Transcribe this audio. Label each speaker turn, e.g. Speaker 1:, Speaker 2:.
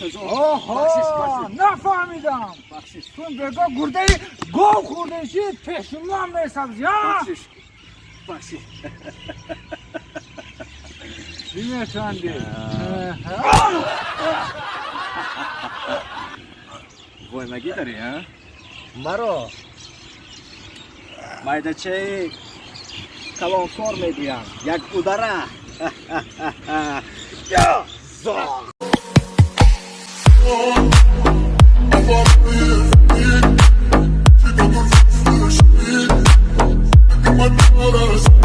Speaker 1: Оҳо, нафаҳмидам. Тун бега гурдаи гов хӯрдеши, пешимон месабзи, а?
Speaker 2: Бахшиш, бахшиш.
Speaker 1: Чӣ механдӣ?
Speaker 2: Воймагӣ дарӣ, а? Маро майдачаи калонкор мегӯянд, як удара зоғ.
Speaker 3: She